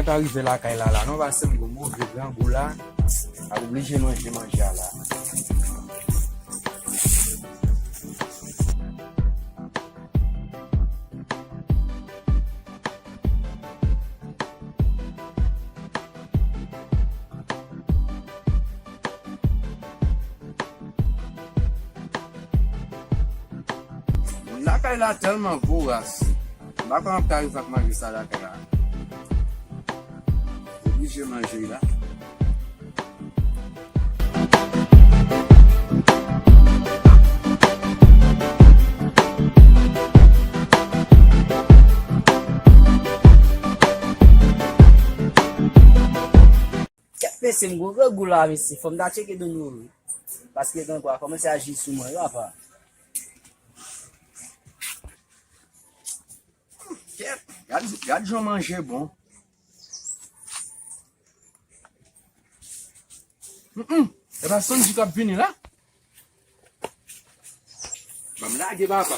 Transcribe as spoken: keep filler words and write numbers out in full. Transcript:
Pa rive lakay la la non, paske m gon move grangou la, m ap oblije manje manje a la. Moun lakay la tèlman voras. M pa konn ap ka rive ak manje sa lakay la. Oblije manje la. Kèt mesye, m gwo grangou la mesye, fò m ta tcheke Donyo wi. Paske grangou a kòmanse aji sou mwen wi apa. Kèt, gad, gad jan manje bon. Mm, mm. E pa Sandy k ap vini la? Ban m lage papa.